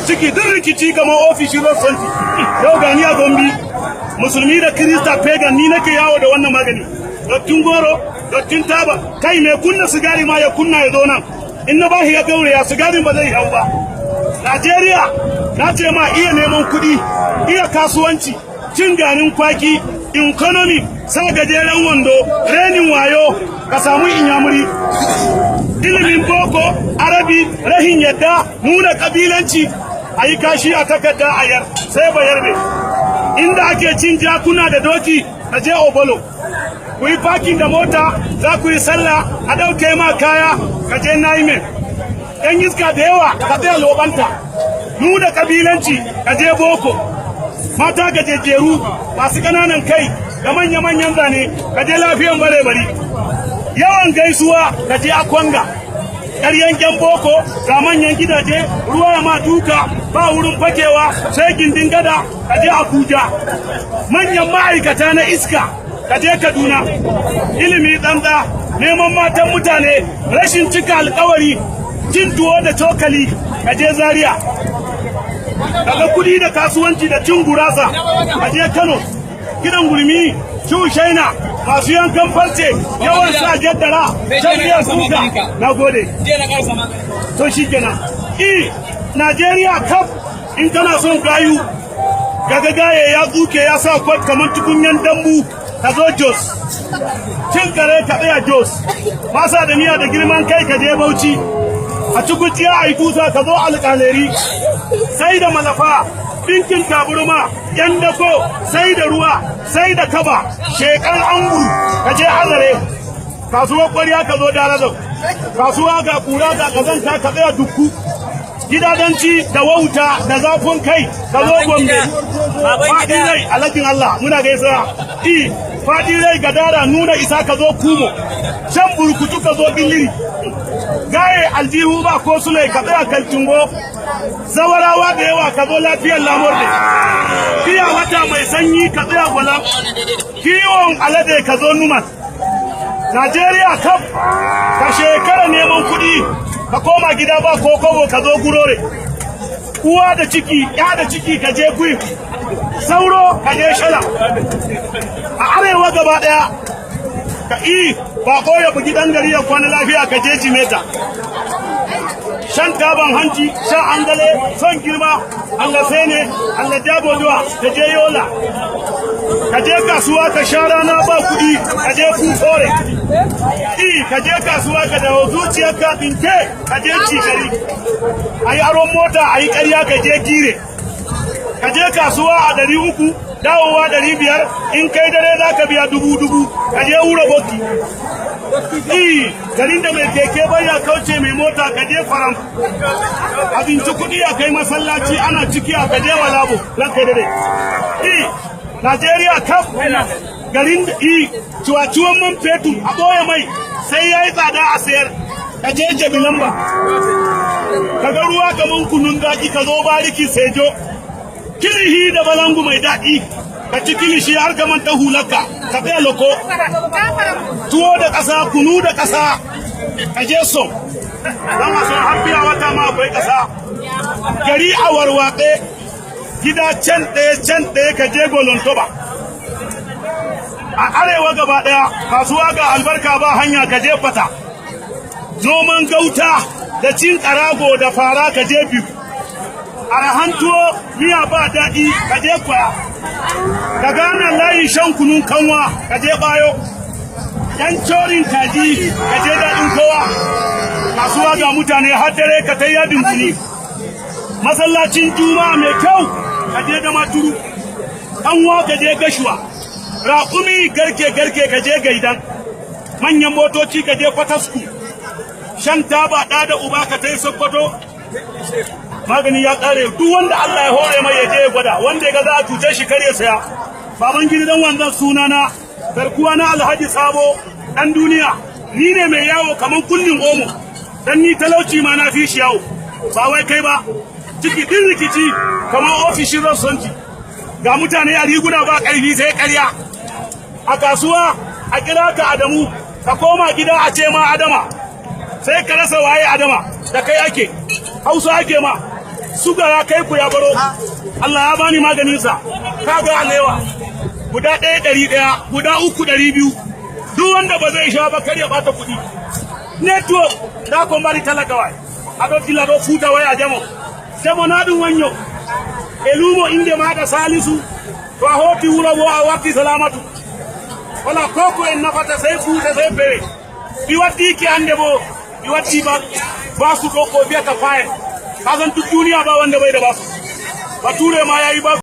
Ciki duk rikici kamar ofishin Rossanti. Yau gani a Gombe, musulmi da Kirista, pagan, ni nake yawo da wannan magani. Dattin goro, dattin taba, kai, mai kunna sigari ma ya kunna ya zo nan. In na bashi ya gauraya, sigarin ba zai hau ba. Najeriya, na ce ma iya neman kuɗi, iya kasuwanci, cin garin kwaki, economy, sa gajeren wando, renin wayo, ka samu inyamuri. Ilimin boko, arabi, rahin yadda, nuna kabilanci, a yi kashi a takarda a yar, sai bayarbe. Inda ake cin jakuna da doki, ka je Obolo. Ku yi parking da mota, za ku yi sallah, a ɗauke ma kaya, ka je Naimen. Yan iska da yawa, ka tsaya Lobanta. Nuna kabilanci, ka je Boko. Mata gajejjeru masu ƙananan kai da manya-manyan zane, ka je Lafiyan Bare Bari. Yawan gaisuwa, ka je Akwanga. Ƙaryan ƴan boko, ga manyan gidaje, ruwa ya ma duka, ba wurin fakewa sai gindin gada, ka je Abuja. Manyan ma'aikata na iska, ka je Kaduna. Ilimi tsantsa, neman matan mutane, rashin cika alkawari, cin tuwo da cokali, ka je Zaria. Kaga kudi da kasuwanci da cin gurasa, ka je Kano. Gidan gurmi, shaina, masu yankan farce, yawan sa jaddara, shan miyar kuka. Na gode. To shi kenan. I Najeriya kaf, in kana son gayu, gaga gaye ya tsuke, ya sa kwat kamar tukunyan dambu, ka zo Jos. Cin kare, ka tsaya Jos. Masa da miya da girman kai, ka je Bauchi. A cikuciya a yi tusa, ka zo Alƙaleri. Sai da malafa, ɗinkin taburma, yan dako, sai da ruwa, sai da kaba, shekar anguru, ka je Azare. Kasuwar ƙwarya, ka zo Darazau. Kasuwa ga ƙura ga ƙazanta, ka tsaya Dukku. Gidadanci da wauta da zafin kai, ka zo Gombe. Faɗin rai, alhakin Allah, muna gaisa. I faɗin rai, gadara, nuna isa, ka zo Kumo. Shan burkutu, ka zo Billiri. Gaye aljihu ba ko sule, ka tsaya Kaltungo. Zawarawa da yawa, ka zo Lafiyar Lamurde. Fiya wata mai sanyi, ka tsaya Gwala. Kiwon alade, ka zo Numan. Najeriya kaf, ka shekara neman kuɗi, ka koma gida ba ko kobo, ka zo Gurore. Uwa da ciki, ya da ciki, ka je Gui. Sauro, ka je Shala. A arewa gaba ɗaya, ka i bako ya bugi ɗan gari ya kwana lafiya, ka je Jimeta. Shan taban hanci, shan angale, son girma, Allah sai ne Allah jaboduwa, ka je Yola. Ka je kasuwa ka sha rana ba kuɗi, ka je Fufore. I ka je kasuwa ka dawo zuciyarka ɗinke, ka je Cikari. A yi aron mota a yi ƙarya, ka je Gire. Ka je kasuwa a 300, dawowa 500, in kai dare za ka biya dubu dubu, ka je Wuro Boki. I garin da mai keke baya kauce mai mota, ka je Faram. Abinci kuɗi a kai masallaci ana ciki, a ka je Malabo. Ran kai dare. I Najeriya kaf, garin i ciwaciwon man fetur, a ɓoye mai sai ya yi tsada a sayar, ka je Jabi Lamba. Ka ga ruwa kaman kunun zaki, ka zo Bariki Sejo. Kilihi da balangu mai daɗi, ka ci kilishi har ka manta hularka, ka tsaya Loko. Tuwo da ƙasa, kunu da ƙasa, ka je So don a son har biya wata ma akwai ƙasa. Gari a warwatse, gida can ɗaya can ɗaya, ka je Golontoba. A arewa gaba ɗaya, kasuwa ga albarka ba hanya, ka je Fata. Noman gauta da cin ƙarago da fara, ka je Biyu. Arahan tuwo, miya ba daɗi, ka je Kwaya. Ka gane layin shan kunun kanwa, ka je Bayo. Yan corin kaji, ka je Daɗin Kowa. Kasuwa ga mutane har dare, ka ta Yadin Kuni. Masallacin juma'a mai kyau, ka je Damaturu. Kanwa, ka je Gashuwa. Raƙumi garke garke, ka je Gaidan. Manyan motoci, ka je Fatasku. Shan taba, ɗa da uba, ka tai Sokoto. Magani ya ƙare. Duk wanda Allah ya hore mai, ya je ya gwada. Wanda ya ga za a cuce shi, kar ya saya. Baban gidan wanzan sunana, garkuwa na Alhaji Sabo dan duniya. Ni ne mai yawo kaman kullin omo, dan ni talauci ma na fi shi yawo, ba wai kai ba. Ciki din rikici kamar ofishin Rassonci, ga mutane a riguna ba ƙarfi sai ƙarya. A kasuwa a kira ka Adamu, ka koma gida a ce ma Adama, sai ka rasa waye Adama. Da kai ake, Hausa ake ma. Suga ya kai ku ya baro. Allah ya bani maganinsa. Kaga alewa guda ɗaya 100, guda uku 200. Duk wanda ba zai sha ba, kar ya bata kuɗi. Network da ko mari talaka wai aɗo dilla ɗo fuuta waya jamo jamo na ɗum wanyo e luumo inde maɗa Salisu. To a hoti wuro bo a warti salamatu wala koko en nafata sey fuuta sey bere ɗi waddiki hande bo ɗi waddi ba basu ɗo ko wiyata fayen kasan duk duniya ba wanda bai da basu. Bature ma yayi basu.